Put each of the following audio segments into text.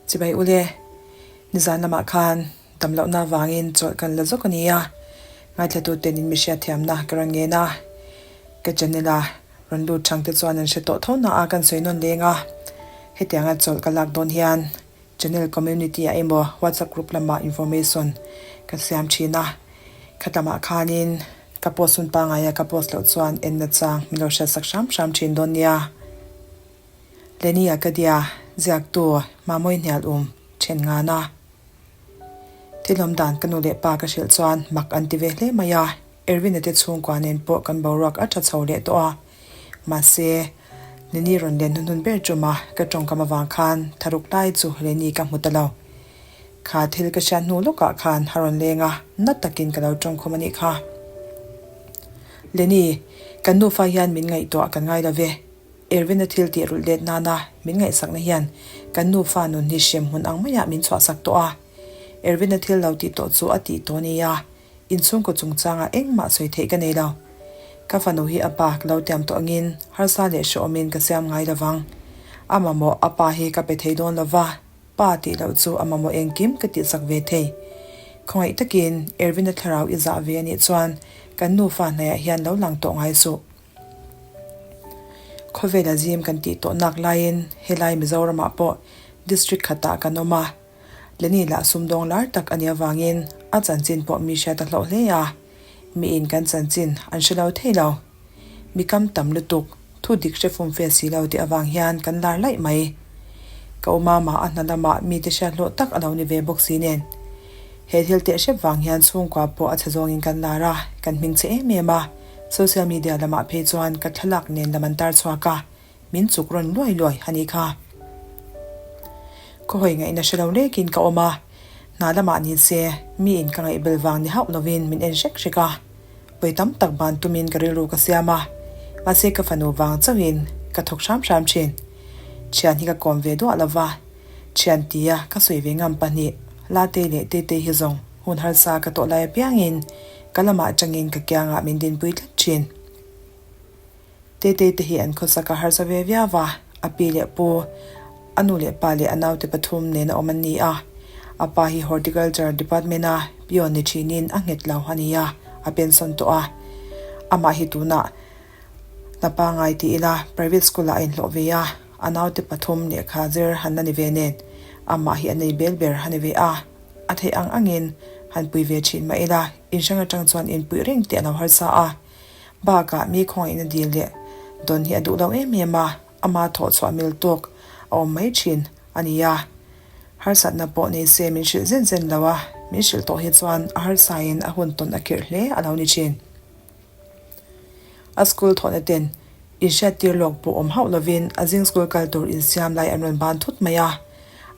Chibai ule, nizan lamah khan damlohna avangin chawlh kan la zawk a ni a, ngaithlatuten in mi hriatthiamna ka rawn ngen a, ka channel a rawn lut thangte chuan an hre tawh tho na a kan sawi nawn leng a, hetianga chawlh ka lak dawn hian channel community ah emaw whatsapp group lamah information ka siam thin a, khatlamah khanin ka post hun pangngai a ka post loh chuan enna chang min lo hriatsak hram hram thin dawn nia. Lenny Akadia, ziaktu Mamawii hnial um then ngan a. Thilawm dan ka nu leh pa ka hrilh chuan mak an ti ve hle mai a, Erwin-a te chhungkua nen pawh kan boruak a tha chho leh tawh a. Mahse, Lenny rawn len hnuhnun ber ṭuma ka tawngkam avang khan tharuk lai chu Lenny ka hmu ta lo. Kha thil ka hriat hnu lawkah khan a rawn leng a, na takin ka lo tawngkhum a nih kha. Lenny, kan nufa hian min ngaihtuah kan ngai lo ve. Erwin-a thil tih rulh let nana min ngaihsakna hian kan nufa nun hi hrem hmun ang maiah min chhuahsak tawh a. Erwin-a thil lo tih tawh chu a tih tawh nia, inchhungkaw chungchangah engmah sawi theih ka nei lo. Ka fanu hi a pa ka lo tiam tawh angin harsa leh hrehawmin ka siam ngai lovang. A mamawh a pa hi ka pe thei dawn lova, pa tih loh chu a mamawh engkim ka tihsak ve thei. Khawngaih takin Erwin-a thlarau i zah ve anih chuan kan nufa hnaiah hian lo lang tawh ngai suh. Khawvela zim kan tih tawh nak laiin helai Mizoramah pawh district khatah kan awm a, Lenny lah sumdawng lar tak a nih avangin a chanchin pawh mi hriat a hlauh hle a, miin kan chanchin an hre lo thei lo. Mi kam tam lutuk, thu dik hre fum fe si lo tih avang hian kan lar laih mai. Ka u mama a hna lamah mite hriat hlawh tak a lo ni ve bawk si nen. He thil teh hrep vang hian chhungkua pawh a chhe zawngin kan lar a, kan hming che em em a. Social media lamah phei chuan ka thlalak nen lam an tar chhuak a, min chuk rawn luai luai a nih kha. Khaw hawi ngaihna hre lo lekin ka awm a, hna lamah ni se miin ka ngaihbel vang ni hauh lovin min en hrek hrek a, vawi tam tak ban tumin ka rilru ka siam a, mahse ka fanu vang chauhin ka thawk hram hram thin. Thian hi ka kawm ve duah lova, thian tia ka sawi ve ngam pahnih, Late leh Tetei hi zawng hun harsa ka tawh lai apiangin Ka lamah atangin ka kiangah min dinpui tlat thin. Tetei te hi an khawsak a harsa ve viau va, a pi leh pu, a nu leh pa leh a naute pathum nena awm an ni a. A pa hi Horticulture Department-a peon ni thinin a nghet lo a ni a, a pension tawh a. Amah hi tunah hna pangngai ti ila private school-ah a inhlawh ve a, a naute pathum lehkha zir han la ni ve nen amah hi a nei bel ber a ni ve a. A theih ang angin han pui ve thin mah ila, inhrang atang chuan inpuih reng teh a lo harsa a. Bakah mi khawngaihna dil leh dawn hi a duh lo em em a, ama thawh chhuah mil tawk a awm mai thin a ni a. Harsatna pawh nei se min hrilh zen zen lo a, min hrilh tawh hi chuan a harsain a hun tawn a khirh hle a lo ni thin. A school thawhna ten inhriattir lawk pawh awm hauh lovin a zing school kal tur insiam lai an rawn ban thut mai a,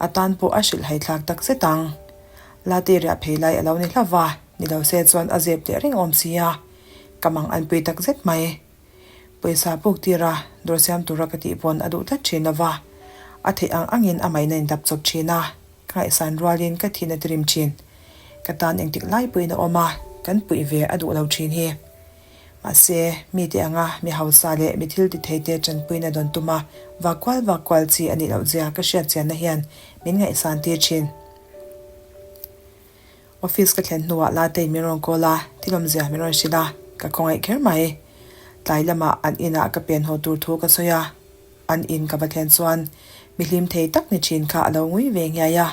a tan pawh a hrilh haithlak tak zet ang. Late riah phei lai a lo ni hlauh va, ni lo se chuan a zep leh reng awm si a, ka mang an pui tak zet mai. Pawisa puk tir a, dawr siam tura ka tih pawn a duh tlat thin lo va, a theih ang angin a maina in dap chawp thin a. Ka ngaihsan rualin ka thin a tirim thin. Ka tan engtik lai pawhin a awm a, kan puih ve a duh lo thin hi. Mahse, mite anga mi hausa leh mi thil ti theite tanpuina dawn tuma vak kual vak kual chi a nih loh zia ka hriat chianna hian min ngaihsan tir thin. Office ka thlen hnuah Latei min rawn call a, thil awmzia min rawn hrilh a, ka khawngaih kher mai. Tlai lamah an inah ka pen haw tur thu ka sawi a. An in ka va thlen chuan mi hlim thei tak ni thin kha a lo ngui ve nghiai a,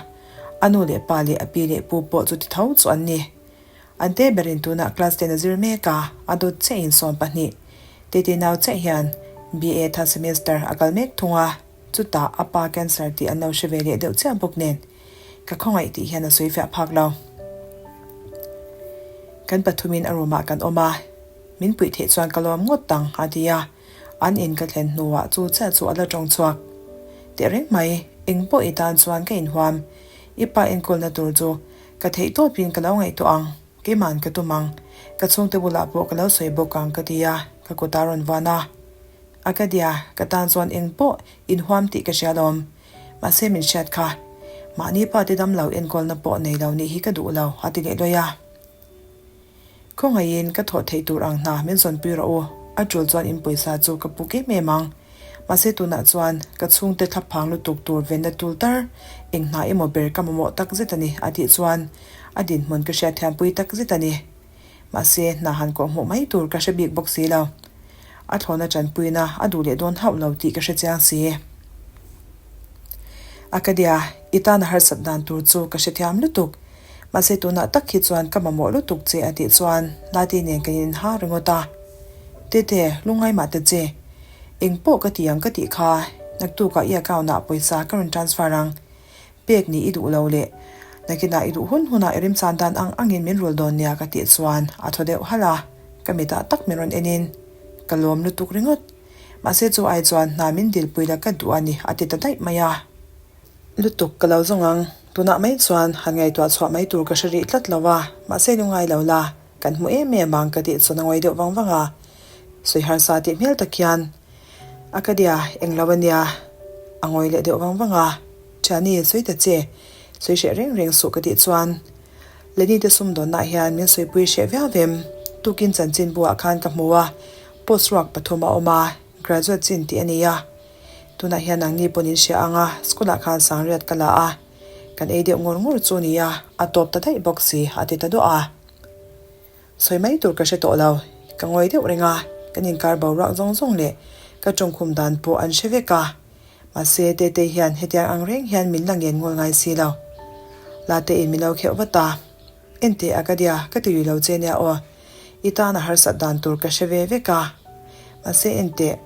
a nu leh pa leh a pi leh pu pawh chuti tho chu an ni. An te berin tunah class ten a zir mek a, a dawt chiah in 12. Tete nau chiah hian BA third semester a kal mek thung a, chutah a pa cancer tih an lo hre ve leh deuh chiah bawk nen ka khawngaih tih hian a sawi fiah phak lo. Kan pathumin a room ah kan awm a, min puih theih chuan ka lawm ngawt ang a ti a. An in ka thlen hnuah chu chiah chu a la tawng chhuak. Teh reng mai, eng pawh i tan chuan ka inhuam. I pa enkawlna tur chu ka theih tawpin ka lo ngaihtuah ang, keima'n ka tum ang. Ka chhungte bulah pawh ka lo sawi bawk ang ka ti a, ka kut a rawn vuan a. Akadia, ka tan chuan eng pawh inhuam tih ka hria alawm. Mahse min hriat kha. Mahni pa te damlo enkawlna pawh nei lo nih hi ka duh lo, a ti leh luai a. Khawngaihin ka thawh theih tur ang hna min zawnpui rawh u, a tul chuan in pawisa chu ka puk em em ang. Mahse tunah chuan ka chhungte thlaphang lutuk tur venna tul tar eng hna emaw ber ka mamawh tak zet a ni a tih chuan a dinhmun ka hriatthiampui tak zet a ni. Mahse hna han kawh hmuh mai tur ka hre bik bawk si lo. A thlawhna tanpuina a duh leh dawn hauh lo tih ka hre chiang si. Akadia, i tana harsat dan tur chu ka hrethiam lutuk. Mahse tunah tak hi chuan ka mamawh lutuk che a tih chuan Lati nen kan inha ringawt a. Tete, lungngai mah ta che. Eng pawh ka ti ang ka tih kha, naktukah i account ah pawisa ka rawn transfer ang. Pek nih i duh lo leh nakinah i duh hun hunah i rimchan dan ang angin min rul dawn nia ka tih chuan a thaw deuh halh a, ka mitah tak min rawn enin ka lawm lutuk ringawt. Mahse chu ai chuan hna min dilpui la ka duh a ni a ti ta daih mai a. Lutuk ka lo zawng ang, tunah mai chuan han ngaihtuah chhuah mai tur ka hre rih tlat lo a, mahse lungngai lo la, kan hmu em em ang ka tih chuan a ngawi deuh vang vang a. Sawi harsa tih hmel tak hian a ka dia eng lo a nia, a ngawi leh deuh vang vang a. Thiani, sawi ta che, sawi hreh reng reng suh ka tih chuan Lenny te sumdawnnaah hian min sawipui hreh viau vem, tukin chanchin buah khan ka hmu a, post ruak pathum a awm a, graduate chin tih a ni a. Tunah hian nangni pawn in hria ang a, school ah khan sangriat ka la a, kan ei deuh ngawr ngawr chu nia, a tawp ta daih bawk si a ti ta duah a. Sawi mai tur ka hre tawh lo, ka ngawi deuh reng a, kan inkar boruak zawng zawng leh ka tawngkhum dan pawh an hre vek a. Mahse, Tetei hian hetiang ang reng hian min la ngen ngawl ngai si lo. Latein min lo kheuh vat a, Enteh Akadia, ka ti rih lo che nia aw. I tan a harsat dan tur ka hre ve vek a. Mahse enteh,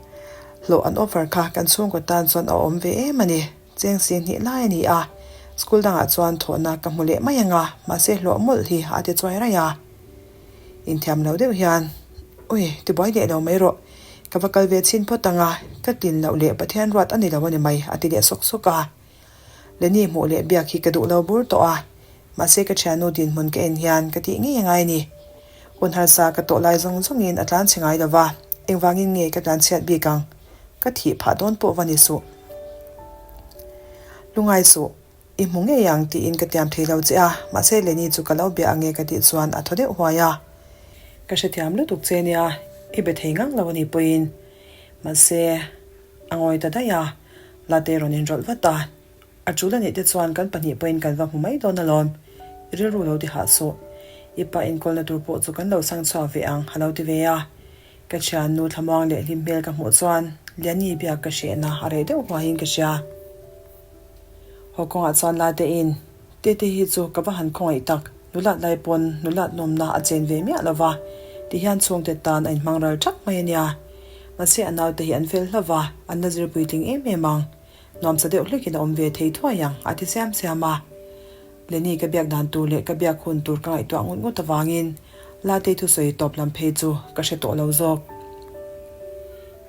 hlawh an offer kha kan chhungkaw tan chuan a awm ve em a ni. Cheng si hnih lai a ni a, school dangah chuan thawhna ka hmu leh mai ang a, mahse hlawh mawlh hi a ti chuai raih a. Inthiam lo deuh hian, Ui, tibuai leh lo mai rawh, ka va kal ve chhin phawt ang a, ka tlin loh leh Pathian ruat a ni lo a ni mai, a ti leh sawk sawk a. Lenny hmuh leh biak hi ka duh lo bur tawh a, mahse ka thiannu dinhmun ka en hian ka tih ngei a ngai a ni. Hun harsa ka tawh lai zawng zawngin a tlan chhe ngai lo va, engvangin nge ka tlan chhiat bik ang? Ka thih phah dawn pawh va ni suh. Lungai suh, i hmu ngei ang tiin ka tiam thei lo che a, mahse Lenny chu ka lo bia ange ka tih chuan a thaw deuh huai a. Ka hrethiam lutuk che nia, i be thei ngang lo a ni pawhin. Mahse, a ngawi ta daih a, Late rawn inrawlh vat a. A tul a nih te chuan kan pahnih pawhin kan va hmu mai dawn alawm. I rilru lo ti hah suh. I pa inkawlna tur pawh chu kan lo sang chhuak ve ang, a lo ti ve a. Ka thiannu thlamuang leh hlim hmel ka hmuh chuan Liani biak ka hrehna a reh deuh huaiin ka hria. Haw kawngah chuan Latein, Tete hi chu ka va han khawngaih tak, nulat lai pawn nulat nawmna a chen ve miah lo va, tihian chhungte tan a inhmang ral thak mai a nia. Mahse a naute hi an fel hlauh va, an la zir puitling em em ang. Nuamsa deuh hlekin a awm ve thei thuai ang, a ti siam siam a. Lenny ka biak dan tur leh ka biak hun tur ka ngaihtuah ngut ngut avangin Latei thusawi tawp lam phei chu ka hre tawh lo zawk.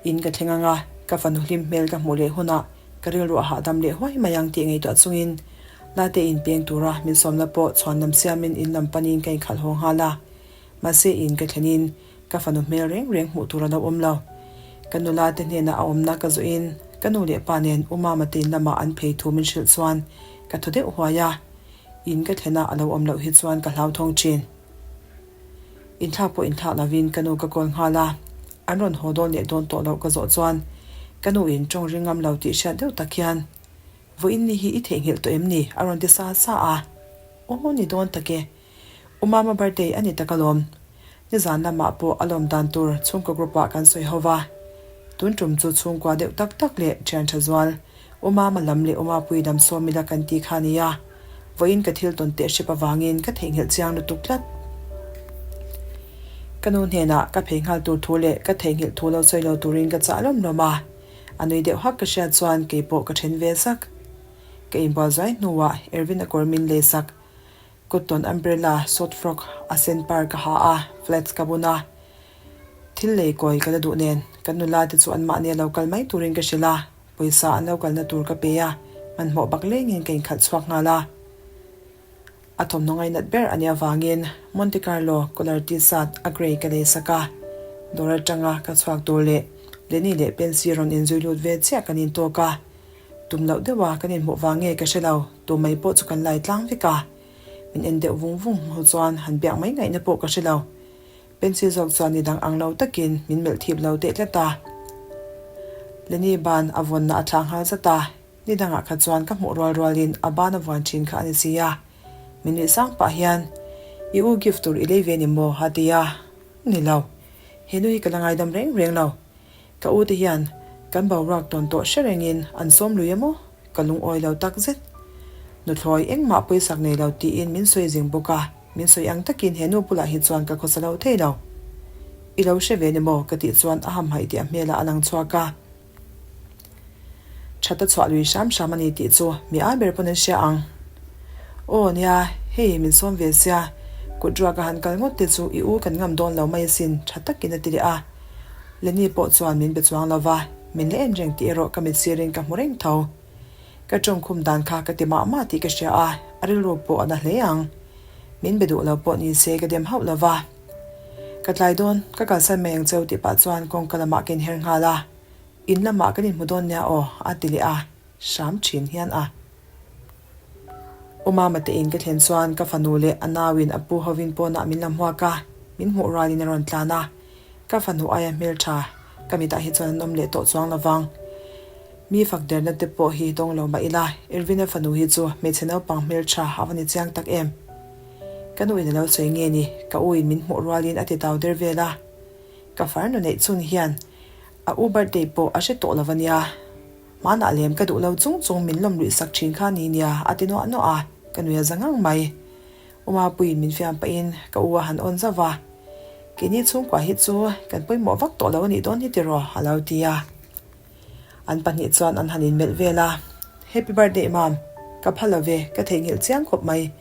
In ka thleng ang a, ka fanu hlim hmel ka hmuh leh hunah ka rilru a hahdam leh huai mai ang tih ngaihtuah chungin Latei in peng tura min sawmna pawh chhuan lam siamin in lam panin ka inkhalh haw nghal a. Mahse in ka thlenin Ka fanu hmel reng reng hmuh tur a lo awm lo. Ka nula te hnena a awmna ka zawhin ka nu leh pa nen U Mama te in lamah an phei thu min hrilh chuan ka thaw deuh huai a. In ka thlena a lo awm loh hi chuan ka hlauthawng thin. Inthlak pawh inthlak lovin ka nu ka call nghal a. An rawn haw dawn leh dawn tawh loh ka zawh chuan ka nu in tawng ring ngam lo tih hriat deuh tak hian Vawiin ni hi i theihnghilh tawh em ni? a rawn ti sa sa a. Aw ni dawn tak e. U Mama birthday a ni tak alawm. Nizan lamah pawh a lawm dan tur chhungkaw group ah kan sawi ho va. Tun tum chu chhungkua deuh tak tak leh thian tha zual, U Mama lam leh U Mapui lam sawm ila kan ti kha a nia. Vawiin ka thil tawn teh hrep avangin ka theihnghilh chiang lutuk tlat. Ka nu hnenah ka phei nghal tur thu leh ka theihnghilh thu lo sawi lo turin ka chah lawm lawm a. A nui deuh hak ka hriat chuan keipawh ka then ve zak. Ka inbual zuai hnuah Ervin a kawr min lei sak. Cotton umbrella, short frock a sen par ka ha a, flats ka bun a. Thil lei kawi ka la duh nen, kan nula te chu anmahni a lo kal mai turin ka hrilh a, pawisa an lo kalna tur ka pe a, hmanhmawh bak lengin ka inkhalh chhuak nghal a. A thawmhnaw ngainat ber a nih avangin Monte Carlo collar t-shirt a grey ka lei sak a, dawr atanga ka chhuak tur leh Lenny leh Pensy rawn inzui lut ve chiah kan intawk a. Tum loh deuh a kan inhmuh vang nge ka hre lo, tu mai pawh chu kan lai tlang vek a. Min en deuh vung vung hnu chuan han biak mai ngaihna pawh ka hre lo. Pencil zawk chuan ni dang ang lo takin min melh thip lo teh tlat a. Lenny ban a vawnna a thlah nghal zat a, ni dangah kha chuan ka hmuh rual rualin a ban a vuan thin kha a ni si a. Min nuih sang pah hian, I u gift tur i lei ve ni maw? a ti a. Ni lo. He nu hi ka la ngaidam reng reng lo. Ka u te hian kan boruak tawn tawh hre rengin an sawm lui emaw? Ka lungawi lo tak zet. Nuthlawi engmah pawisak nei lo tiin min sawi zing bawk a, min sawi ang takin he nu bulah hi chuan ka khawsa lo thei lo. I lo hre ve ni maw? ka tih chuan a hamhaih tih a hmelah a lang chhuak a. That a chhuah lui hram hram a ni tih chu mi ai ber pawn an hria ang. Aw nia, hei min sawm ve sia, kut ruak a han kal ngawt te chu i u kan ngam dawn lo mai asin tha takin a ti leh a. Lenny pawh chuan min be chuang lo va, min la en reng tih erawh ka mit sirin ka hmu reng tho. Ka tawngkhum dan kha ka ti mah mah tih ka hria a, a rilru pawh a na hle ang. Min be duh lo pawh ni se ka dem hauh lo va. Ka tlai dawn, ka kalsan mai ang cheu tih pah chuan kawngka lamah ka inher nghal a. In lamah kan inhmu dawn nia aw, a ti leh a, hram thin hian a. U Mama te in ka thlen chuan ka fanu leh a nauin a pu hovin pawnah min la hmuak a, min hmuh rualin a rawn tlan a. Ka fanu aia hmeltha ka mitah hi chuan an awm leh tawh chuang lovang. Mi fak derna te pawh hi dawng lo mah ila, Irvina fanu hi chu hmeichhe naupang hmeltha a va ni chiang tak em. Ka nu in a lo sawi nge ni, ka u in min hmuh rualin a ti tau der vel a. Ka farnu neih chhun hian a u birthday pawh a hre tawh lo ania. Hmanah lem ka duh lo chung chung min lawm luih sak thin kha ni nia a ti nuah nuah a, ka nui a za ngang mai. U Mapuiin min fiam pahin ka u a han awn zauh va, Keini chhungkua hi chu kan pawimawh vak tawh lo a nih dawn hi tiraw a lo ti a. An pahnih chuan an han inmelh vel a, Happy birthday Mam, ka pha lo ve, ka theihnghilh chiang khawp mai.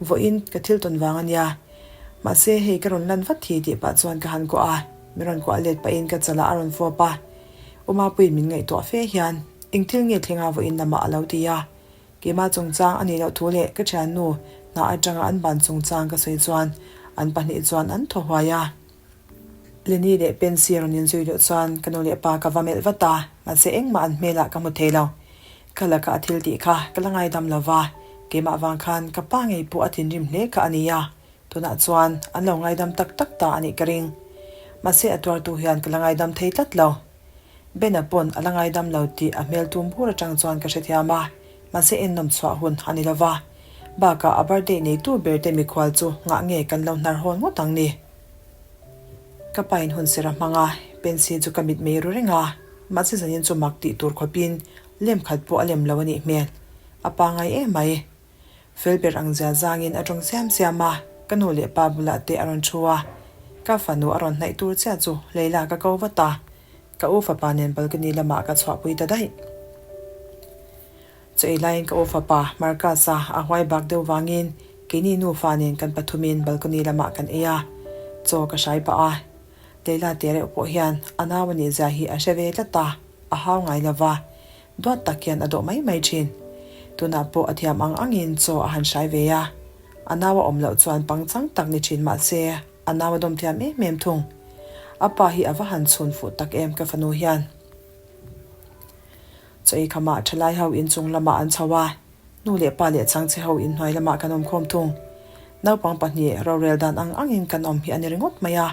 Vawiin ka thil tawn vang a nia. Mahse hei ka rawn lan vat hi tih pah chuan ka han kuah a, min rawn kuah let pahin ka chalah a rawn fawp a. U Mapuiin min ngaihtuah fe hian eng thil nge thlenga vawiin lamah a lo ti a. Keimah chungchang a nih loh thu leh ka thiannu hna atanga an ban chungchang ka sawi chuan an pahnih chuan an thaw huai a. Lenny leh Pensy rawn inzui luh chuan ka nu leh pa ka va melh vat a, mahse engmah an hmelah ka hmu thei lo. Ka laka a thil tih kha ka la ngaidam lo va, keimah vang khan ka pa ngei pawh a thinrim hle kha a ni a, tunah chuan an lo ngaidam tak tak ta a nih ka ring. Mahse a tuartu hian ka la ngaidam thei tlat lo. Ben-a pawn a la ngaidam lo tih a hmel tum bur atang chuan ka hrethiam a, mahse ennawm chhuah hun a ni lo va. Bakah a birthday neitu ber te mikhual chu ngah nge kan lo hnar hawn ngawt ang ni? Ka pain hun ser a hmang a, Pensy chu ka mit mei ru reng a, mahse zanin chu mak tih tur khawpin lem khat pawh a lem lo a nih hmel. A pangai em mai. Fel ber ang zia zangin a tawng siam siam a, ka nu leh pa bulah te a rawn thu a. Ka fanu a rawn hnaih tur chiah chu Leila ka ko vat a, ka u fapa nen balcony lamah ka chhuahpui ta daih. Chaw ei laiin ka u fapa Marcus-a a huai bak deuh vangin keini nufa nen kan pathumin balcony lamah kan ei a, chaw ka hrai pah a. Leila te reuh pawh hian a nau a nih zia hi a hre ve tlat a, a hau ngai lo va, duat tak hian a dawh mai mai thin. Tunah pawh a thiam ang angin chaw a han hrai ve a, a nau a awm loh chuan pangchang tak ni thin mah se a nau a dawm thiam em em thung. A pa hi a va han chhun fuh tak em ka fanu hian. Chaw ei khamah thalai ho inchung lamah an chho a, nu leh pa leh chhangchhe ho inhnuai lamah kan awm khawm thung. Naupang pahnih rorel dan ang angin kan awm hi a ni ringawt mai a.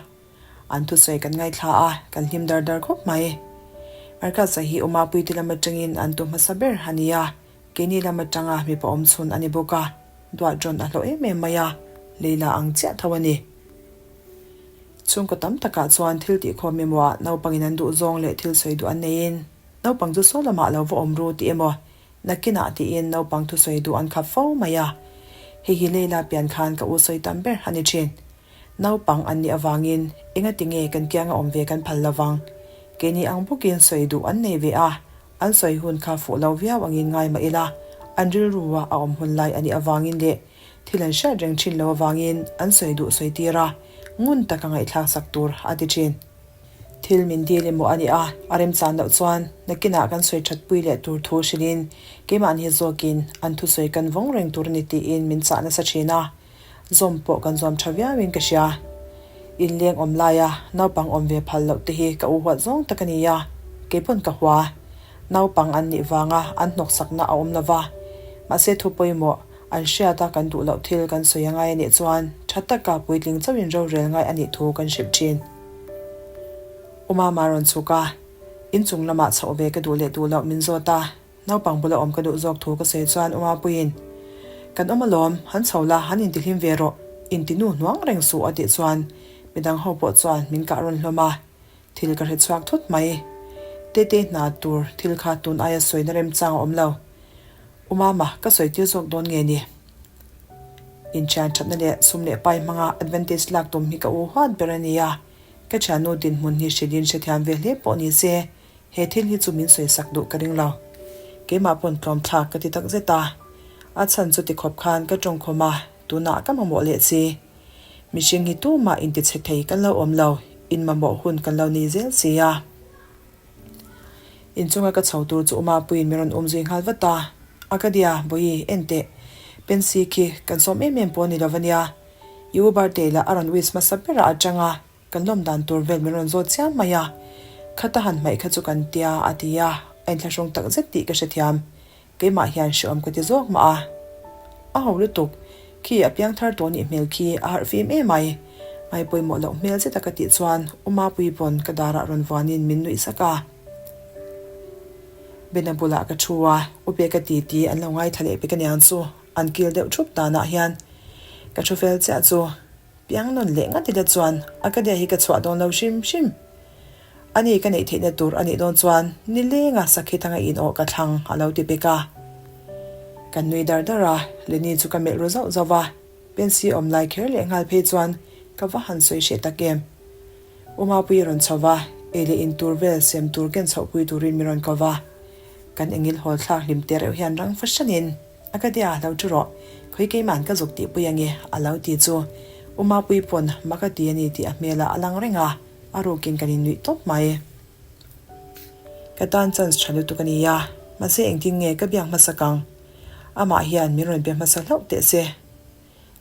An thusawi kan ngaithla a, kan hlim dar dar khawp mai. Marcus-a hi Umapuite lam atangin an tu hmasa ber a ni a, keini lam atanga mipa awm chhun a ni bawk a, duat rawn a hlawh em em mai a, Leila ang chiah tho a ni. Chhungkaw tam takah chuan thil tihkhawm emaw ah naupangin an duh zawng leh thil sawi duh an neiin naupang chu saw lamah lo va awm ru tih emaw nakinah tiin naupang thusawi duh an khap fo mai a. Hei hi Leila pian khan ka u sawi tam ber a ni thin. Naupang an nih avangin engati nge kan kianga awm ve kan phal lovang. Keini ang bawkin sawi duh an nei ve a, an sawi hun kha fuh lo viau angin ngai mah ila, an rilrua a awm hun lai a nih avangin leh thil an hriat reng thin lo avangin an sawi duh sawi tir a, ngun taka ngaihthlak sak tur a ti thin. Thil min dil emaw a nih a, a remchan loh chuan nakinah kan sawi that pui leh tur thu hrilhin keimahni zawkin an thusawi kan vawng reng tur a ni tiin min chah nasa thin a, zawm pawh kan zuam tha viauin ka hria. Inleng awm laia naupang awm ve phal loh te hi ka u huat zawng tak a ni a, keipawn ka hua. Naupang an nih vanga an hnawksakna a awm lo va, mahse thu pawimawh an hriata kan duh loh thil kan sawi a ngai a nih chuan tha taka puitling chauhin rorel ngai a nih thu kan hrilh thin. U Mama rawn chhuk a. Inchung lamah chhoh ve ka duh leh duh loh min zawt a, naupang bula awm ka duh zawk thu ka sawi chuan Umapuiin, Kan awm alawm, han chho la, han intihlim ve rawh, intinu hnuang reng suh a tih chuan midang ho pawh chuan min kah rawn hlawm a, thil ka hre chhuak thut mai. Tete hna tur thil kha tun aia sawina remchang a awm lo. Umama, ka sawi tir zawk dawn nge ni? Inthian thatna leh sum leh pai hmanga advantage lak tum hi ka u huat ber a nia. Ka thiannu dinhmun hi hrilhin hrethiam ve hle pawh ni se, he thil hi chu min sawisak duh ka ring lo. Keimah pawn tlawmthlak ka ti tak zet a. A chhan chu tikhawp khan ka tawngkhawm a, tunah ka mamawh leh si. Mihring hi tumah intichhe thei kan lo awm lo, inmamawh hun kan lo nei zel si a. Inchunga ka chho tur chu Umapuiin min rawn um zui nghal vat a, Akadia, Bawihi, en teh. Pensi khi kan sawm em em pawh a ni lo va nia. I u birthday lah a rawn wish hmasa berah atang a, kan lawm dan tur vel min rawn zawt chiam mai a. Khata han hmaih kha chu kan tia, a ti a, a inthlahrung tak zet tih ka hrethiam. Keimah hian hreawm ka ti zawk mah a. A ho lutuk, khi a piang thar tawh nih hmel khi a harh fim em ai. Ngai pawimawh loh hmel zeta ka tih chuan U Mapuii pawn ka darah rawn vuanin min nuih sak a. Bena bulah ka thu a, U Peka titi an lo ngaithla leh pek aniang chu an kil deuh thup danah hian ka thu fel chiah chu. Piang nawn leh ngat ila chuan Akadia hi ka chhuah dawn lo hrim hrim. Ani ka neih theihna tur a nih dawn chuan nilenga sakhi thanga in awh ka thlang a lo ti pek a. Kan nui dar dar a, Lenny chu ka melh ru zauh zauh va, Pensy awm lai kher leh nghal phei chuan ka va han sawi hreh tak em. U Mapuii a rawn chho va, ei leh in tur vel sem tur ken chhohpui turin min rawn ko va. Kan engil hawl thlak hlim teh reuh hian rang fahranin A ka tia, lo thu rawh. Khawi keima'n ka zuk tihpui ange, a lo ti chu. U Mapuii pawn mak a ti a ni tih a hmelah a lang reng a, a rukin kan innuih tawp mai. Ka tan chance tha lutuk a nia, mahse engtin nge ka biak hmasak ang? Amah hian min rawn be hmasa hlauh teh se.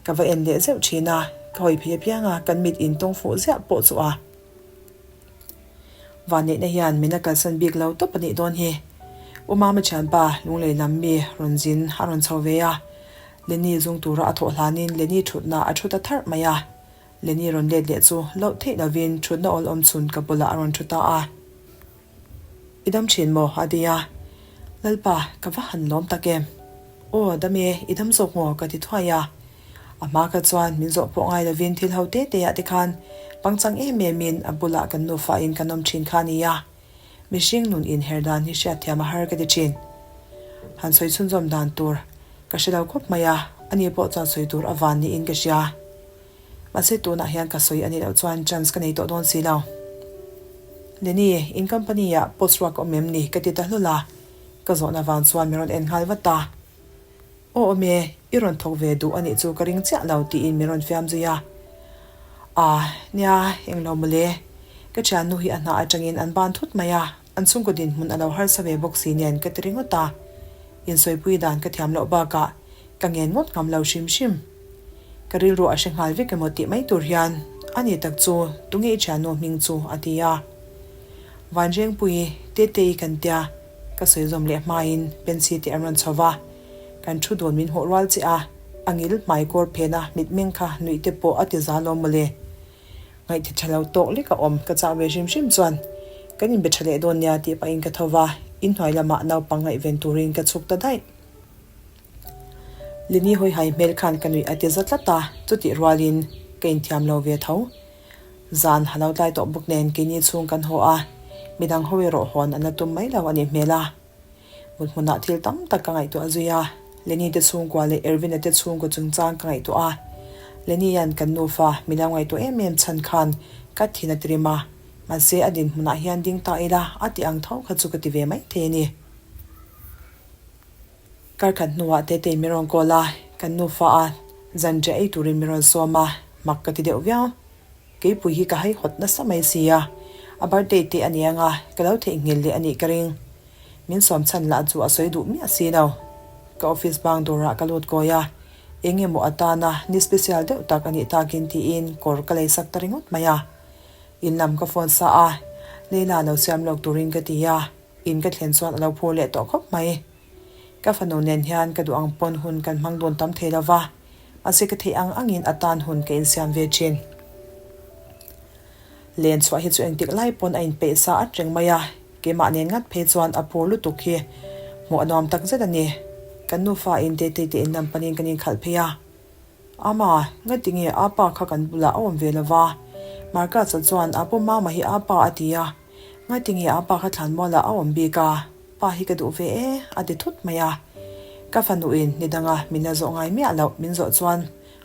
Ka va en leh zeuh thin a, ka hawi phei apiang a, kan mit intawng fuh ziah pawh chu a. Vanneihna hian min a kalsan bik lo tawp a nih dawn hi. U Mama thianpa Lunglei lam mi rawn zin a rawn chho ve a, Lenny zung tura a thawh hlanin Lenny thutna a thu ta tharh mai a. Lenny rawn let leh chu loh theih lovin thutna awl awm chhun ka bulah a rawn thu ta a. I dam thin maw? a ti a. Lalpa, ka va han lawm tak em? Aw, dam e, i dam zawk maw? ka ti thuai a. A hma kha chuan min zawh pawh ngai lovin thil ho te te ah te khan pangchang em em in a bulah kan nufa in kan awm thin kha a ni a. Mihring nun inher dan hi hriatthiam a har ka ti thin. Han sawi chhunzawm dan tur ka hre lo khawp mai a, ani pawh chuan sawi tur a van niin ka hria. Mahse tunah hian ka sawi a nih loh chuan chance ka nei tawh dawn si lo. Lenny, in company ah post ruak a awm em ni? ka ti ta hlul a, ka zawhna vang chuan min rawn en nghal vat a. Aw awm e, i rawn thawk ve duh a nih chu ka ring chiah lo tiin min rawn fiam zui a. Ah, nia, englo mawle. Ka thiannu hi a hna atangin an ban thut mai a, an chhungkaw dinhmun a lo harsa ve bawk si nen ka ti ringawt a. Insawipui dan ka thiam loh bakah ka ngen ngawt ngam lo hrim hrim. Ka rilru a hre nghal vek emaw tih mai tur hian, A ni tak chu, tunge i thiannu hming chu? a ti a. Vanrengpui, Tetei kan tia, ka sawi zawm leh hmain Pensy te an rawn chho va. Kan thu dun min hmuh rual chiah a, a ngil hmai kawr phena mitmeng kha nuih te pawh a ti za lawm mawle. Ngaihthi tha lo tawk lek a awm ka chah ve hrim hrim chuan kan inbe tha leh dawn nia tih pahin ka tho va, inhnuai lamah naupang ngaihven turin ka chhuk ta daih. Lini hawihai hmel khan ka nuih a ti za tlat a, chutih rualin ka inthiam lo ve tho. Zan a lo tlai tawh bawk nen keini chhung kan haw a, midang ho erawh hawn an la tum mai lo a nih hmel a. Mut hmunah thil tam tak ka ngaihtuah zui a, Lenny te chhungkua leh Ervin-a te chhungkaw chungchang ka ngaihtuah a. Lenny-a'n kan nufa min lo ngaihtuah em em chhan khan ka thin a ti rim a, mahse a dinhmunah hian ding ta ila a ti ang tho kha chu ka ti ve mai thei a ni. Kar khat hnuah Tetei min rawn call a, kan nufa a zanriah ei turin min rawn sawm a, mak ka ti deuh viau. Keipui hi ka haihawt nasa mai si a, a birthday te a ni anga ka lo theihnghilh leh a nih ka ring. Min sawm chhan lah chu a sawi duh miah si lo. Ka office bang dawrah ka lut kawi a, eng emaw atana ni special deuh tak a nih takin tiin kawr ka lei sak ta ringawt mai a. In lam ka phone sa a, Leila lo siam lawk turin ka ti a, in ka thlen chuan a lo phur leh tawh khawp mai. Ka fanu nen hian ka duh ang pawn hun kan hmang dun tam thei lo va, mahse ka theih ang angin a tan hun ka insiam ve thin. Len chhuah hi chu engtik lai pawn a inpeih sa at reng mai a. Keimah nen ngat phei chuan a phur lutuk hi hmuh a nuam tak zet a ni. Kan nufa in Tetei te in lam panin kan inkhalh phei a. Ama, ngati nge apa kha kan bulah a awm ve lo va? Marcus-a chuan a pu Mama hi apa a ti a. Ngati nge apa kha thlanmualah a awm bik a? Pa hi ka duh ve e, a ti thut mai a. Ka fanuin ni danga min la zawh ngai miah loh min zawh chuan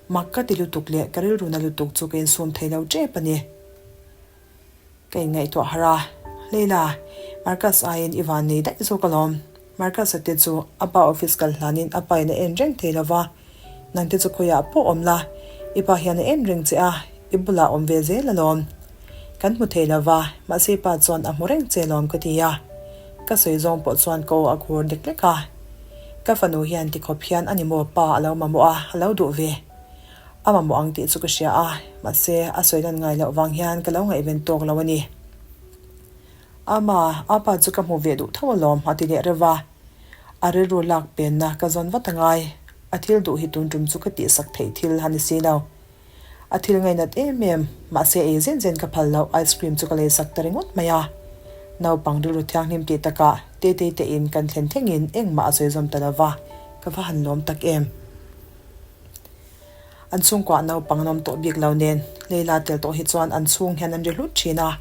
mak ka ti lutuk leh ka rilru na lutuk chu ka insum thei lo tep a ni. Ka inngaihtuah harh a, Leila, Marcus aiin i van nei daih zawk alawm. Marcus-a te chu a pa office kal hlanin a pain a en reng thei lo va, nang te chu khawiah pawh awm la, i pa hian a en reng che a, i bulah awm ve zel alawm. Kan hmu thei lo va, mahse i pa chuan a hmu reng che alawm ka ti a. Ka sawi zawng pawh chuan ka aw a khur lek lek a. Ka fanu hian tikhawp hian a ni maw pa a lo mamawh a, a lo duh ve. A mamawh ang tih chu ka hria a, mahse a sawi lan ngai loh vang hian ka lo ngaihven tawk lo a ni. Ama, apa chu ka hmu ve duh tho alawm a ti leh reuh a. A rilru lak penna ka zawn vat a ngai. A thil duh hi tun tum chu ka tihsak theih thil a ni si lo. A thil ngainat em em, mahse ei zen zen ka phal loh ice cream chu ka leisak ta ringawt mai a. Naupang rilru thianghlim tih takah Tetei te in kan thlen thlengin engmah a sawi zawm ta lo va, ka va han lawm tak em. An chhungkuah naupang an awm tawh bik lo nen, Leila tel tawh hi chuan an chhung hian an ri hlut thin a,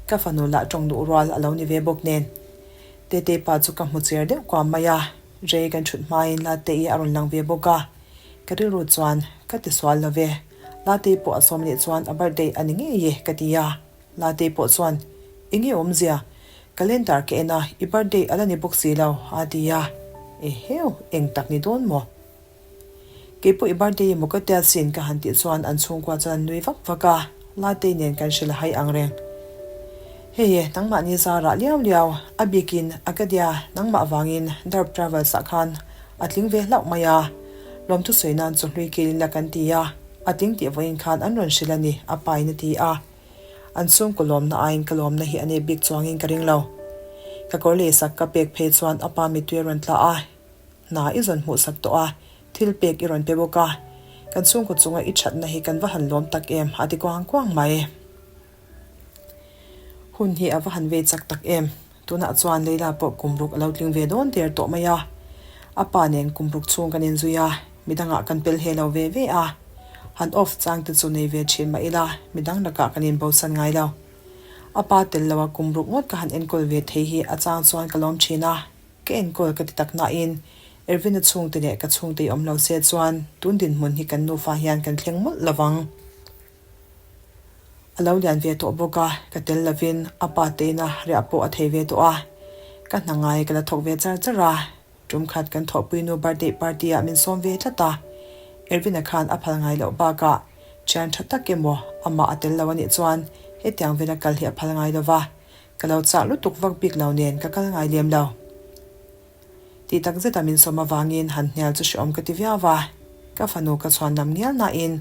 ka fanu lah tawng duh rual a lo ni ve bawk nen. Tetei pa chu ka hmu cher deuh kuam mai a, rei kan thut hmain Latei a rawn lang ve bawk a, ka rilru chuan ka ti sual lo ve, Latei pawh a sawm leh chuan a birthday a ni ngei e ka ti a, Latei pawh chuan Enge awmzia? Calendar ka en a, i birthday a la ni bawk si lo a ti a, eheu eng tak ni dawn maw? Kei pawh i birthday emaw ka tia sin ka han tih chuan an chhungkua chuan an nui vak vak a, Latei nen kan hrilh a hai ang reng. Hei e, nangmahni zarah liau liau, a bikin Acadia nangmah vangin Darb Travels ah khan a tling ve hlauh mai a, lawmthu sawi nan chu hlui kilin la kan ti a, a tling tih vawiin khan an rawn hrilh a ni, a pain a ti a. An chhungkaw lawmna aiin ka lawmna hi a nep bik chuangin ka ring lo. Ka kawr leisak ka pek phei chuan a pa mittui a rawn tla a. Hna i zawn hmuhsak tawh a, thil pek i rawn pe bawk a, kan chhungkaw chunga i thatna hi kan va han lawm tak em a ti kuang kuang mai. Hun hi a va han vei chak tak em, tunah chuan Leila pawh kum ruk a lo tling ve dawn der tawh mai a, a pa nen kum ruk chhung kan inzui a, midangah kan pel he lo ve ve a, han off chang te chu nei ve thin mah ila midang lakah kan inbosan ngai lo. A pa tel loa kum ruk ngawt ka han enkawl ve thei hi a chang chuan ka lawm thin a. Ka enkawl ka ti tak nain Ervina chhungte leh ka chhungte i awm lo se chuan tun dinhmun hi kan nufa hian kan thleng mawlh lo vang. A lo lian ve tawh bawk a, ka tel lovin a pa teina riah pawh a thei ve tawh a, ka hna ngai ka la thawk ve char char a, tum khat kan thawhpui nu birthday party ah min sawm ve tlat a, Ervina khan a phal ngai loh bakah thian tha tak emaw amah a tel lo a nih chuan hetiang vela kal hi a phal ngai lo va. Ka lo chah lutuk vak bik lo nen ka kal ngai lem lo. Tih tak zeta min sawm avangin han hnial chu hrehawm ka ti viau va, ka fanu ka chhuan lam ngial nain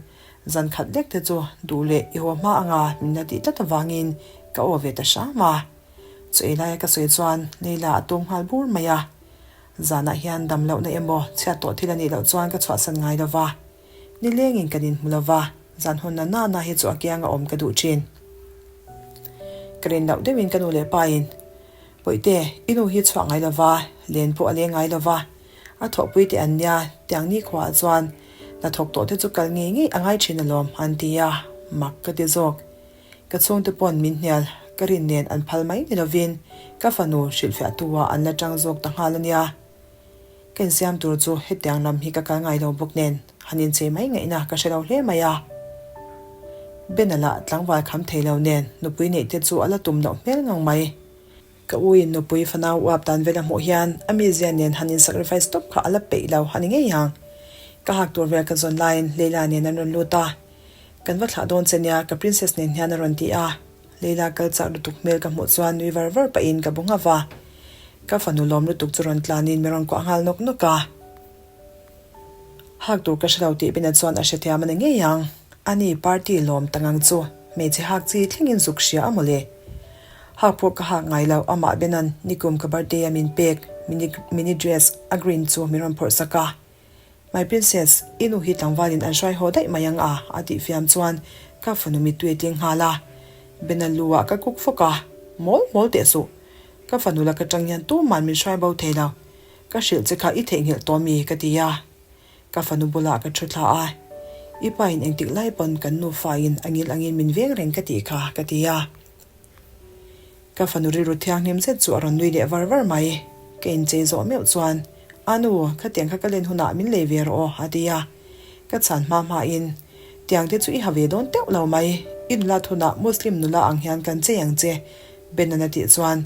zan khat lek te chu duh leh i haw hma anga min la tih tlat avangin ka aw ve ta hram a. Chu ei laia ka sawi chuan Leila a tum nghal bur mai a. Zanah hian dam lohna emaw chhiat tawh thil a nih loh chuan ka chhuahsan ngai lo va. Nilengin kan inhmu lo va, zan hun na nana hi chu a kianga awm ka duh thin. Ka rin loh deuhin ka nu leh pa in, Bawihte, i nu hi chhuah ngai lo va, len pawh a leng ngai lo va, a thawhpui teh an nia, tiang ni khuaah chuan hnathawk tawh te chu kal ngei ngei a ngai thin alawm, an ti a, mak ka ti zawk. Ka chhungte pawn min hnial, ka rin nen an phal mai ni lovin ka fanu hrilhfiahtu ah an la tang zawk ta nghal a nia. Ka insiam tur chu hetiang lam hi ka kal ngai lo bawk nen han inchei mai ngaihna ka hre lo hle mai a. Bena lah tlangval kham thei lo nen nupui neih te chu a la tum loh hmel ngang mai. Ka u in nupui fanau uap dan vel a hmuh hian a mizia nen han in sacrifice tawp kha a la peih lo a ni ngei ang. Ka hak tur vel ka zawn laiin Leila nen an rawn lut a. Kan va thlah dawn che nia ka princess nen hian a rawn ti a. Leila kal chak lutuk hmel ka hmuh chuan nui var var pahin ka bu nghauh a. Ka fanu lawm lutuk chu rawn tlanin min rawn kuah nghal nawk nawk a. Hak tur ka hre lo tih Bena chuan a hrethiam a ni ngei ang. Ani party lawm ta ngang chu hmeichhe hak chi thlengin zuk hria a mawle. Hak pawh ka hak ngai lo amah Bena'n nikum ka birthday a min pek mini mini dress a green chu min rawn phawrh sak a. My princess, i nu hi tlangvalin an hruai haw daih mai ang a, a tih fiam chuan ka fanu mittui a tling nghal a. Bena lu ah ka kuk fawk a, mawl mawl teh suh. Ka fanu lak atang hian tuman min hruai bo thei lo. Ka hrilh che kha i theihnghilh tawh mi? ka ti a. Ka fanu bulah ka thu thla a. I pa in engtik lai pawn kan nufa in a ngil angin min veng reng ka tih kha, ka ti a. Ka fanu rilru thianghlim zet chu a rawn nui leh var var mai. Ka inchei zawh meuh chuan, A nu, khatiang kha ka len hunah min lei ve rawh aw, a ti a. Ka chhan hma hmain, Tiang te chu i ha ve dawn teuh lo mai. I nula thunah Muslim nula ang hian kan chei ang che, Benan a tih chuan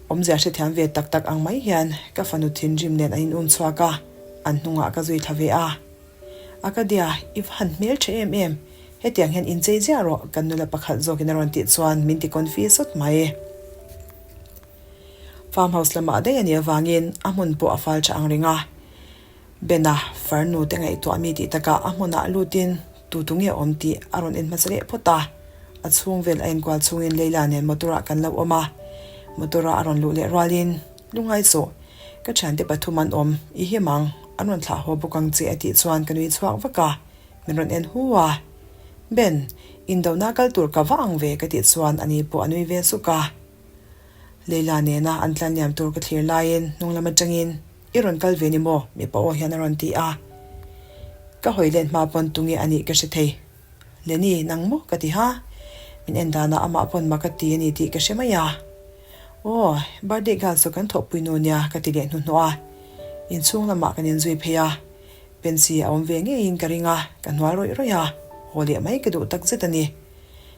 awmzia hrethiam ve tak tak ang mai hian ka fanu thinrim nen an in um chhuak a, an hnungah ka zui thla ve a. Akadia, i va han hmel tha em em, hetiang hian inchei ziah rawh, kan nula pakhat zawkin a rawn tih chuan min ti confi sawt mai. Farm house lamah daih a nih avangin a hmun pawh a fal tha ang reng a. Bena farnu te ngaihtuah mi tih takah a hmunah lutin tu tu nge awm tih a rawn en hmasa leh phawt a. A chhung vel a enkual chhungin Leila nen motor ah kan lo awm a. Motor a a rawn luh leh rualin, Lungai suh, ka thiante pathum an awm, i him ang, an rawn thlah haw bawk ang che a tih chuan ka nui chhuak vak a, min rawn en hu a. Ben, indona kal tur ka va ang ve ka tih chuan ani pawh a nui ve suk a. Leila nena an tlan liam tur ka thlir laiin hnung lam atangin, I rawn kal ve ni maw? mipa aw hian a rawn ti a. Ka hawi let hma pawn tunge a nih ka hre thei. Lenny, nang maw? ka ti ha. Min en danah amah pawn mak a ti a ni tih ka hre mai a. Aw, birthday girl chu kan thawhpui nu nia ka ti leh hnuhnawh a. Inchhung lamah kan inzui phei a, Pensi a awm ve ngeiin ka ring a, ka hnual rawih rawih a, haw leh mai ka duh tak zet a ni.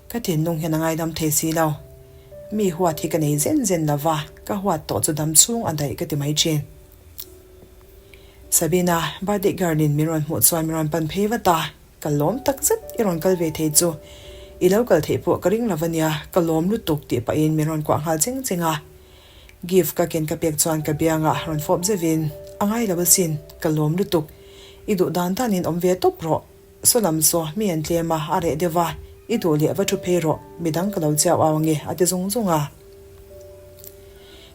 Ka thinlung hian a ngaidam thei si lo. Mi huat hi ka nei zen zen lo va, ka huat tawh chu dam chhung a daih ka ti mai thin. Sabina, birthday girl-in min rawn hmuh chuan min rawn pan phei vat a. Ka lawm tak zet i rawn kal ve thei chu. I lo kal theih pawh ka ring lo ania, ka lawm lutuk tih pahin min rawn kuah nghal cheng cheng a. Gift ka ken ka pek chuan ka biangah rawn fawp zeuhin, A ngai lo asin, ka lawm lutuk. I duh dan danin awm ve tawp rawh. Saw lam saw mi an tlem a, a reh deuh a, i duh leh va thu phei rawh, midang ka lo chiau au ange a ti zung zung a.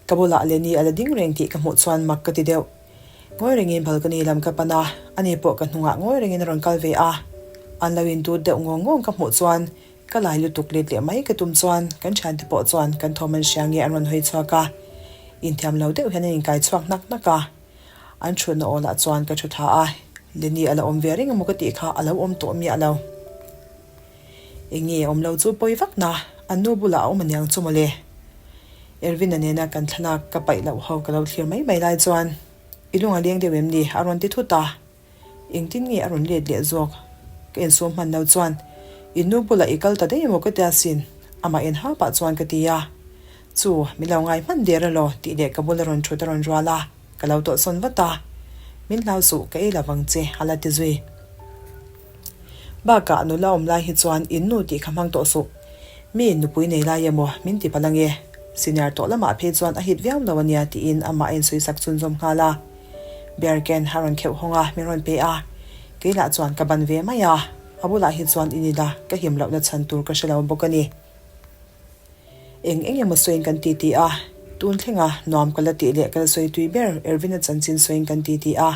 Ka bulah Lenny a la ding reng tih ka hmuh chuan mak ka ti deuh. Ngawi rengin balcony lam ka pan a, ani pawh ka hnungah ngawi rengin a rawn kal ve a. An lo indut deuh ngawng ngawng ka hmuh chuan ka lai lutuk let leh mai ka tum chuan kan thiante pawh chuan kan thawm an hria nge an rawn hawi chhuak a. Inthiam lo deuh hian an inkai chhuak hnak hnak a. An thutna aw lah chuan ka thu tha a, Lenny a la awm ve reng emaw ka tih kha a lo awm tawh miah lo. Eng nge awm lo chu pawi vak na, an nu bulah a awm aniang chu mawle. Ervin-a nena kan thlalak ka paih loh ho ka lo thlir mai mai lai chuan i lung a leng deuh em ni? a rawn ti thut a. Engtin nge a rawn let leh zawk? Ka insum hman lo chuan i nu bulah i kal ta daih emaw ka tia sin, amah en ha pah chuan ka ti a. Chu, min lo ngai hman der elaw tih leh ka bula rawn thut a rawn rual a, ka lo tawlhsawn vat a. Min hlau suh, ka ei lovang che, a la ti zui. Bakah nula awm lai hi chuan in nu tih kha hmang tawh suh. Mi in nupui nei lai emaw min ti palh ange. Senior tawh lamah phei chuan a hit viau lo ania tiin amah a insawi sak chhunzawm nghal a. Bear can a rawn kheuh hawng a, min rawn pe a. Kei lah chuan ka ban ve mai a. A bulah hi chuan in ila ka him lohna chhan tur ka hre lo bawk a ni. Eng eng emaw sawiin kan ti ti a, tun thlenga nuam ka la tih leh ka la sawi tui ber Ervin-a chanchin sawiin kan ti ti a.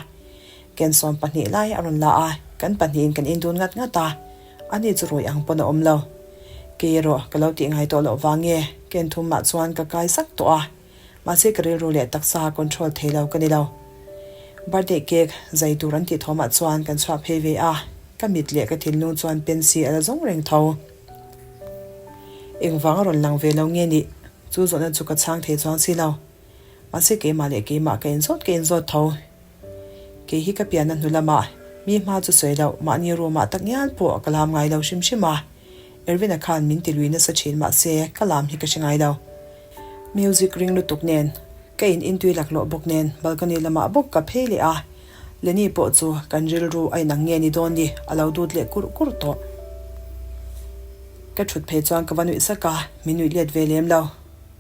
Ken 12 lai a rawn la a, kan pahnihin kan indun ngat ngat a, ani chu ruih ang pawn a awm lo. Kei erawh ka lo tih ngai tawh loh vang nge ken thum mah chuan ka kai sak tawh a, mahse ka rilru leh taksa control thei lo ka ni lo. Birthday cake zai tur an tih thawmah chuan kan chhuah phei ve a, ka mit leh ka thinlung chuan pensi a la zawng reng tho. Engvang a rawn lang ve lo nge nih? Chu zawhna chu ka chhang thei chuang si lo. Mahse keimah leh keimah ka inzawt ka inzawt tho. Kei hi ka pianna hnu lamah mi hma chu sawi loh mahni room-ah tak ngial pawh ka lam ngai lo hrim hrim a. Ervin-a khan min ti lui nasa thin mahse ka lam hi ka hre ngai lo. Music ring lutuk nen ka in intui laklawh bawk nen balcony lamah bawk ka phei leh a. Lenny pawh chu kan rilru a inang nge ni dawn ni a lo dut leh kurh kurh tawh. Ka thut phei chuan ka va nuih sak a, min nuih let ve lem lo.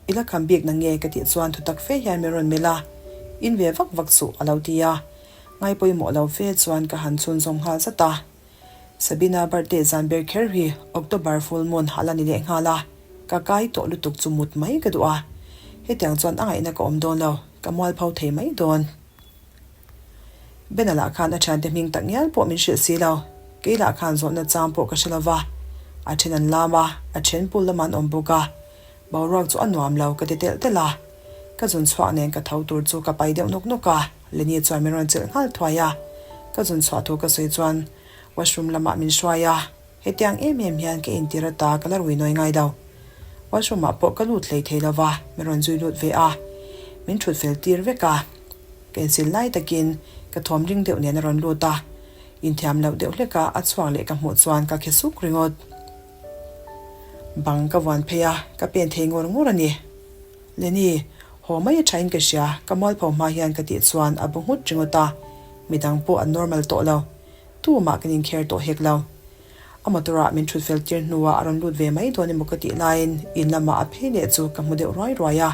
I la kham bik na nge ka tih chuan thutak fe hian min rawn melh a, in ve vak vak suh a lo ti a. Ngai pawimawh lo fe chuan ka han chhunzawm nghal zat a. Sabina birthday zan ber kher hi October full moon a la ni leh nghal a, ka kai tawh lutuk chu mut mai ka duh a. Hetiang chuan a ngaihna ka awm dawn lo, ka mualpho thei mai dawn. Bena lah khan a thiante hming tak ngial pawh min hrilh si lo. Kei lah khan zawhna chang pawh ka hre lo va. A then an lam a, a then pool lamah an awm bawk a. Boruak chu a nuam lo ka ti telh telh a. Ka zun chhuak nen ka tho tur chu ka pai deuh nawk nawk a, Lenny chuan min rawn chelh nghal thuai a. Ka zun chhuah thu ka sawi chuan washroom lamah min hruai a, hetiang em em hian ka intir ata ka la rui nawi ngai lo. Washroom ah pawh ka lut hlei thei lo va, min rawn zui lut ve a, min thut fel tir vek a. Ka insil lai takin ka thawm ring deuh nen a rawn lut a, inthiam loh deuh hlek a a chhuak leh ka hmuh chuan ka khe suk ringawt. Bang ka vuan phei a, ka pen thei ngawr ngawr a ni. Lenny, haw mai a thain ka hria, ka mualpho hma hian ka tih chuan a bu nghut ringawt a, midang pawh an normal tawh lo. Tumah kan inkher tawh hek lo. A motor ah min thut fel tir hnuah a rawn lut ve mai dawn emaw ka tih laiin in lamah a phei leh chu ka hmu deuh ruai ruai a.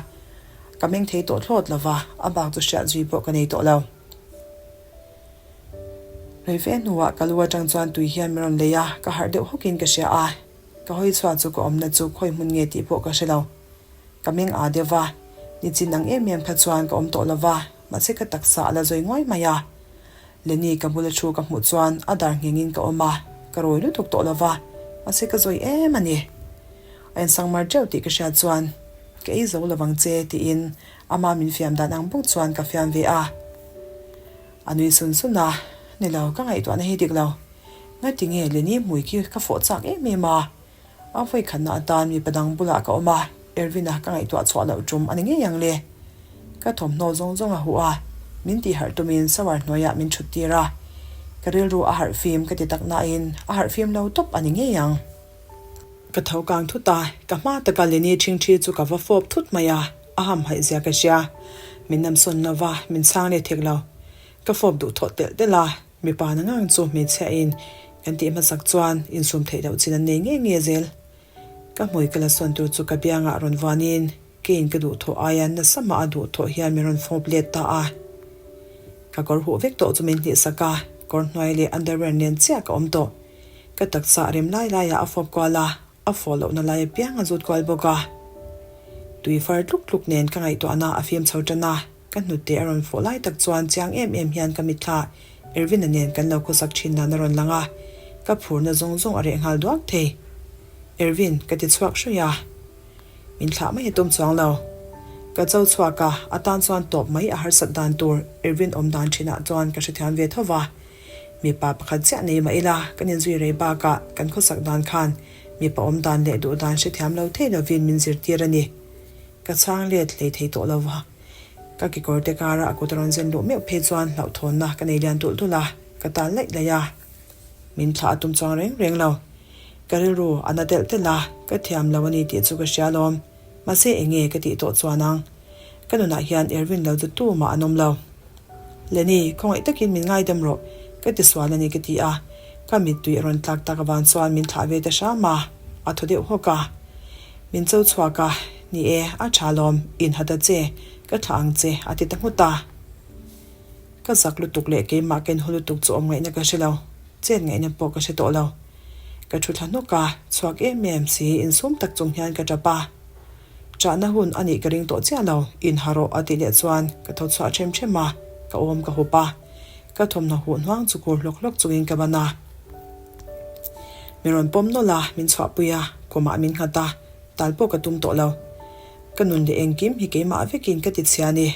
Ka meng thei tawh thlawt lo va, a bak chu hriat zui pawh ka nei tawh lo. Rei fe hnuah ka lu atang chuan tui hian min rawn lei a, ka harh deuh hawkin ka hria a. Ka hawi chhuah chu ka awmna chu khawi hmun nge tih pawh ka hre lo. Ka meng aa deuh va, nichin ang em em kha chuan ka awm tawh lo va, mahse ka taksa a la zawi nguai mai a. Lenny ka bula thu ka hmuh chuan a dar nghengin ka awm a, ka rawi lutuk tawh lo va, mahse ka zawi em a ni. A insangmar teuh tih ka hriat chuan, Ka ei zo lovang che tiin ama min fiam dan ang bawk chuan ka fiam ve a. A nui sun sun a, Ni lo, ka ngaihtuahna hi dik lo. Ngati nge Lenny hmui khi ka fawh chak em em a? A vawi khatna atan mipa dang bulah ka awm a, Ervin-a ka ngaihtuah chhuah loh tum a ni ngei ang le. Ka thawmhnaw zawng zawng a huh a, min tih harh tumin shower hnuaiah min thut tir a. Ka rilru a harh fim ka ti tak nain a harh fim lo tawp a ni ngei ang. Ka tho kang thut a, ka hma taka Lenny ṭhingṭhi chu ka va fawp thut mai a, a hamhaih zia ka hria. Min namsawn lo va, min chhang leh thek lo. Ka fawp duh thawh telh telh a. Mipa na ngang chu hmeichhia in kan tih hmasak chuan insum theih loh chin an nei ngei ngei zel. Ka hmui ka la sawn tur chu ka biangah rawn vuanin keiin ka duhthawh aia nasa mah a duhthawh hian min rawn fawp let ta a. Ka kawr huh vek tawh chu min hlih sak a, kawr hnuai leh underwear nen chiah ka awm tawh. Ka taksa a rem lai laiah a fawp kual a, a fawh lohna lai apiang a zut kual bawk a. Tui far tluk tluk nen ka ngaihtuahna a fim chho tan a. Ka hnute a rawn fawh lai tak chuan chiang em em hian ka mitthla Ervin-a nen kan lo khawsak thin dan a rawn lang a, ka phurna zawng zawng a reh nghal duak thei. Ervin, ka ti chhuak hruih a. Min thlah mai a tum chuang lo. Ka cho chhuak a, a tan chuan tawp mai a harsat dan tur Ervin awm dan thinah chuan ka hrethiam ve tho va. Mipa pakhat chiah nei mah ila, kan inzui rei bakah kan khawsak dan khan mipa awm dan leh duh dan hrethiam lo thei lovin min zirtir a ni. Ka chhang let hlei thei tawh lo va. Ka kekawr te kara a kut a rawn zen luh meuh phei chuan hlauhthawnna ka nei lian tulh tulh a, ka tal laih laih a. Min thlah a tum chuang reng reng lo. Ka rilru a na telh telh a, ka thiam lo a ni tih chu ka hria alawm. Mahse eng nge ka tih tawh chuan ang? Ka nunah hian Ervin lo chu tumah an awm lo. Lenny, khawngaih takin min ngaidam rawh, ka ti sual a ni ka ti a. Ka mittui a rawn tlak tak avang chuan min thlah ve ta hram a, a thaw deuh hawk a. Min cho chhuak a, Ni e, a tha lawm, inhat a che, ka thlah ang che, a ti ta nghut a. Ka zak lutuk leh keimah ka inhaw lutuk chu awm ngaihna ka hre lo, chet ngaihna pawh ka hre tawh lo. Ka thu thla hnawk a, chhuak em em si, insum tak chung hian ka tap a. Chahna hun a nih ka ring tawh chiah lo, inha rawh a tih leh chuan ka tho chhuah ṭhem ṭhem a, ka awm ka hup a. Ka thawmhnaw huh hnuang chu kur hlawk hlawk chungin ka ban a. Min rawn pawm nawlh a, min chhuahpui a, khumah min nghat a, tal pawh ka tum tawh lo. Ka nun leh engkim hi keimah vekin ka ti chhia a ni.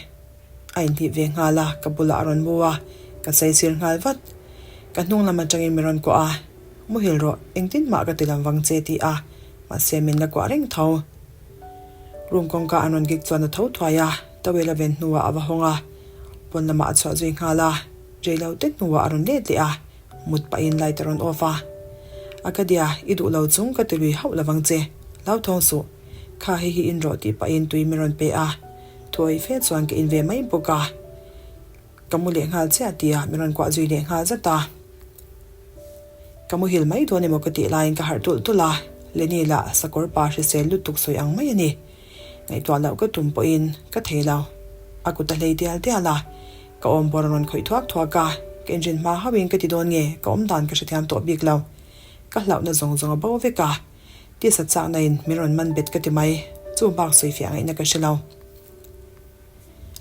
A inhlih ve nghal a, ka bulah a rawn mu a, ka saisir nghal vat. Ka hnung lam atangin min rawn kuah a, Muhil rawh, engtin mah ka ti lam vang che ti a, mahse min la kuah reng tho. Room kawngka an rawn kik chuan a tho thuai a, towel a ven hnuah a va hawng a, pawn lamah a chhuah zui nghal a, rei lo te hnuah a rawn let leh a. Mut pahin light a rawn off a. Akadia, i duh lo chung ka ti lui hauh lovang che. Hlauthawng suh. Kha hei hi in rawh tih pahin tui min rawn pe a. Thuawih fe chuan ka in ve mai bawk a. Ka mu leh nghal chiah tia min rawn kuah zui leh nghal zat a. Ka muhil mai dawn emaw ka tih laiin ka harh tulh tulh a. Lenny lah sakawr pa hrisel lutuk sawi ang mai a ni. Ngaihtuah loh ka tum pawhin ka thei lo. A kut a hlei dial dial a. Ka awm bawr a rawn khawih thuak thuak a, ka inrin hma hauhin ka ti dawn nge ka awm dan ka hrethiam tawh bik lo. Ka hlauhna zawng zawng a bo vek a, tisa chakna in min rawn man bet ka ti mai, chu bak sawifiah ngaihna ka hre lo.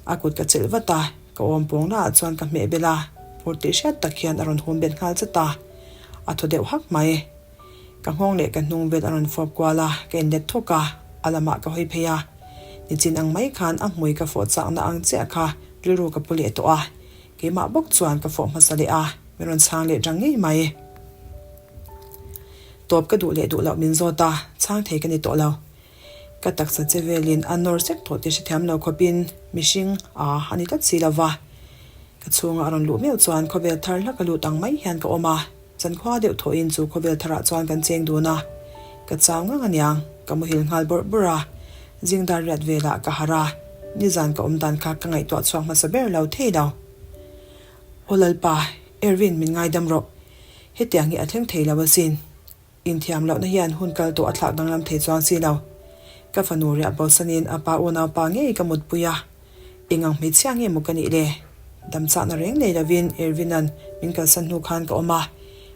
A kut ka chelh vat a, ka awm pawng lah chuan ka hmeh bel a, phur tih hriat tak hian a rawn hum bet nghal zat a, a thaw deuh hak mai. Ka nghawng leh ka hnung vel a rawn fawp kual a, ka inlet thawk a, a lamah ka hawi phei a. Nichin ang mai khan a hmui ka fawh chakna ang chiah kha rilru ka pu leh tawh a, keimah bawk chuan ka fawh hmasa leh a, min rawn chhang leh tang ngei mai. Tawp ka duh leh duh loh min zawt a, chhang thei ka ni tawh lo. Ka taksa che velin a nawr sek tawh tih hrethiam lo khawpin mihring a a ni tlat si lo va. Ka chhunga a rawn luh meuh chuan khawvel thar hlak a lut ang mai hian ka awm a, Zankhua deuh thawhin chu khawvel tharah chuan kan cheng dun a, ka chau ngang aniang, ka muhil nghal bawrh bawrh a, zingdar riat velah ka harh a, nizan ka awm dan kha ka ngaihtuah chhuak hmasa ber lo thei lo. Aw Lalpa, Ervin min ngaidam rawh, hetiang hi a thleng thei lo asin. Inthiam lohna hian hun kal tawh a thlak danglam thei chuang si lo. Ka fanu riah bosanin a pa unaupa ngei ka mutpui a, eng ang hmeichhia nge maw ka nih le? Damchahna reng nei lovin Ervin-a'n min kalsan hnu khan ka awm a,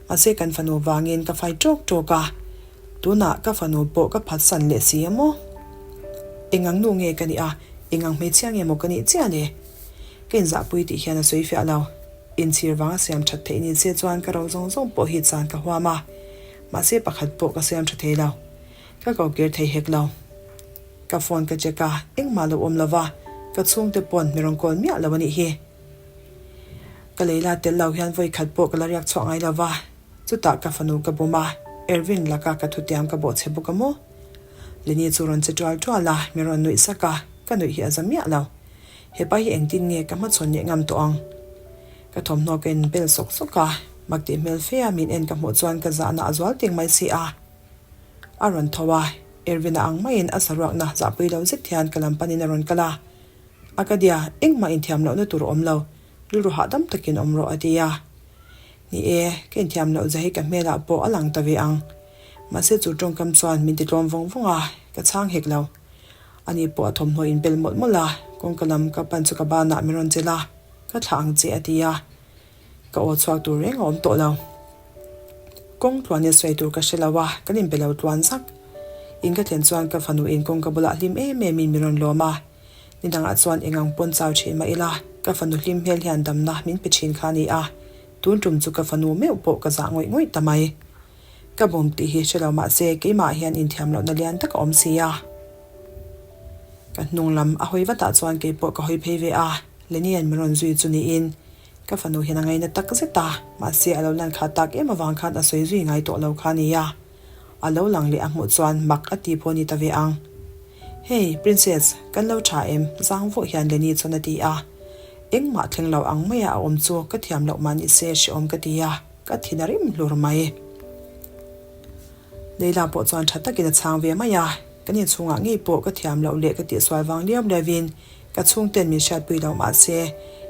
mahse kan fanu vangin ka fai ṭawk ṭawk a, tunah ka fanu pawh ka phatsan leh si a maw? Eng ang nu nge ka nih a, eng ang hmeichhia nge maw ka nih chiah le? Ka inzahpui tih hian a sawi fiah lo. Inchhir vanga siam that theih ni se chuan ka ro zawng zawng pawh hi chan ka huam a, mahse pakhat pawh ka siam tha thei lo. Ka ko kir thei hek lo. Ka phone ka check a, engmah lo awm lo va, ka chhungte pawn mi rawn call miah lo a nih hi. Ka Leila tel lo hian vawi khat pawh ka la riak chhuak ngai lo va, chutah ka fanu ka bum a, Ervin laka ka thutiam ka bawhchhe bawk a maw? Lenny chu rawn che tual tual a, mi rawn nuih sak a, ka nuih hi a za miah lo. Hepa hi engtin nge ka hmachhawn leh ngam tawh ang? Ka thawmhnaw ka in bel sawk sawk a, mak tih hmel fe a min en ka hmuh chuan ka zahna a zual teng mai si a. A rawn tho a, Ervin-a ang maiin a saruakna zahpui lo zet hian ka lam panin a rawn kal a. Akadia, engmah inthiam lohna tur a awm lo, rilru hahdam takin awm rawh a ti a. Ni e, ka inthiam loh zia hi ka hmelah pawh a lang ta ve ang. Mahse chu tawngkam chuan min ti tlawm vawng vawng a, ka chhang hek lo. Ani pawh a thawmhnaw in bel mawlh mawlh a, kawngka lam ka pan chu ka banah min rawn chelh a, ka thlah ang che a ti a, ka aw chhuak tur reng a awm tawh lo. Kawng tluanin sawi tur ka hre lo a, kan inbe lo tluan zak. In ka thlen chuan ka fanu in kawngka bulah hlim em em in min rawn lawm a, ni dangah chuan eng ang pawn chau thin mah ila, ka fanu hlim hmel hian damna min pe thin kha a ni a, tun tum chu ka fanu meuh pawh ka zah ngawih ngawih ta mai. Ka bawm tih hi hre lo mah se keimah hian inthiam lohna lian tak a awm si a. Ka hnung lam a hawi vatah chuan keipawh ka hawi phei ve a, Lenny-a'n min rawn zui chu niin ka fanu hian a ngaina tak zet a, mahse a lo lan kha tak em avang khan a sawi zui ngai tawh lo kha a ni a. A lo lang leh a hmuh chuan mak a ti pawh a ni ta ve ang. Hey, Princess, kan lo tha em? Zang vawh hian Lenny chuan a ti a. Engmah thleng lo ang maia a awm chu ka thiam loh mah ni se hrehawm ka ti a. Ka thin a rim hlur mai. Leila pawh chuan tha takin a chhang ve mai a, kan inchhungah ngei pawh ka thiam loh leh ka tihsual vang liau liauin ka chhungten min hriatpui loh mah se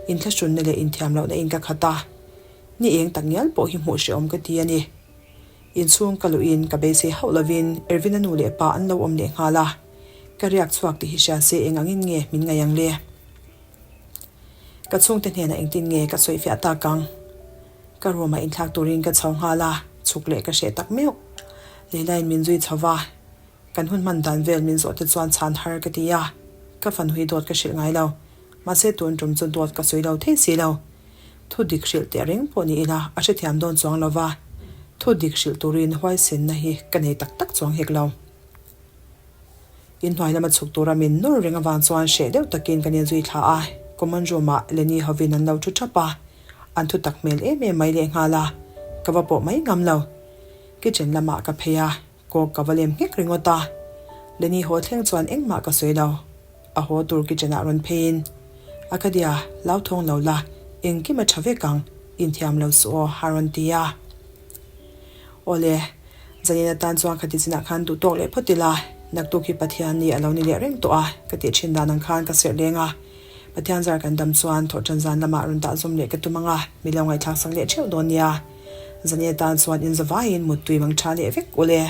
inthlahrunna leh inthiam lohna in ka khat a, ni eng tak ngial pawh hi hmuh hrehawm ka ti a ni. Inchhung ka luhin ka beisei hauh lovin Ervin-a nu leh pa an lo awm leh nghal a, ka riak chhuak tih hi hria se eng angin nge min ngaih ang le? Ka chhungte hnenah engtin nge ka sawifiah tak ang? Ka room ah inthlak turin ka chho nghal a, chhuk leh ka hreh tak meuh. Leila-in min zui chho va, kan hun hman dan vel min zawh te chuan chhan har ka ti a, ka fanu hi dawt ka hrilh ngai lo. Mahse tun tum chu dawt ka sawi lo thei si lo. Thu dik hrilh teh reng pawh ni ila a hrethiam dawn chuang lo va, thu dik hrilh turin huaisenna hi ka nei tak tak chuang hek lo. Inhnuai lama chhuk tura min nawr reng avang chuan hreh deuh takin kan inzui thla a, common room ah Lenny hovin an lo thu thap a, an thu tak hmel em em mai lehnghal a, ka va pawh mai ngam lo. Kitchen lamah ka phei a, kawk ka va lem nghek ringawt a, Lenny haw thleng chuan engmah ka sawi lo. A haw tur kitchen ah rawn pheiin, Akadia, hlauthawng lo la, engkim a tha vek ang, inthiam lo suh aw, a rawn ti a. Awle, zanin atan chuan khati chinah khan duh tawk leh phawt ila, naktuk hi Pathian ni a lo ni leh reng tawh a, ka tih thin dan ang khan ka serh leng a. Pathian zar kan dam chuan thawhṭan zan lamah rawn dah zawm leh ka tum ang a, mi lo ngaihthlak sak leh theuh dawn nia. Zanin atan chuan inzavaiin muttui mang tha leh vek ule.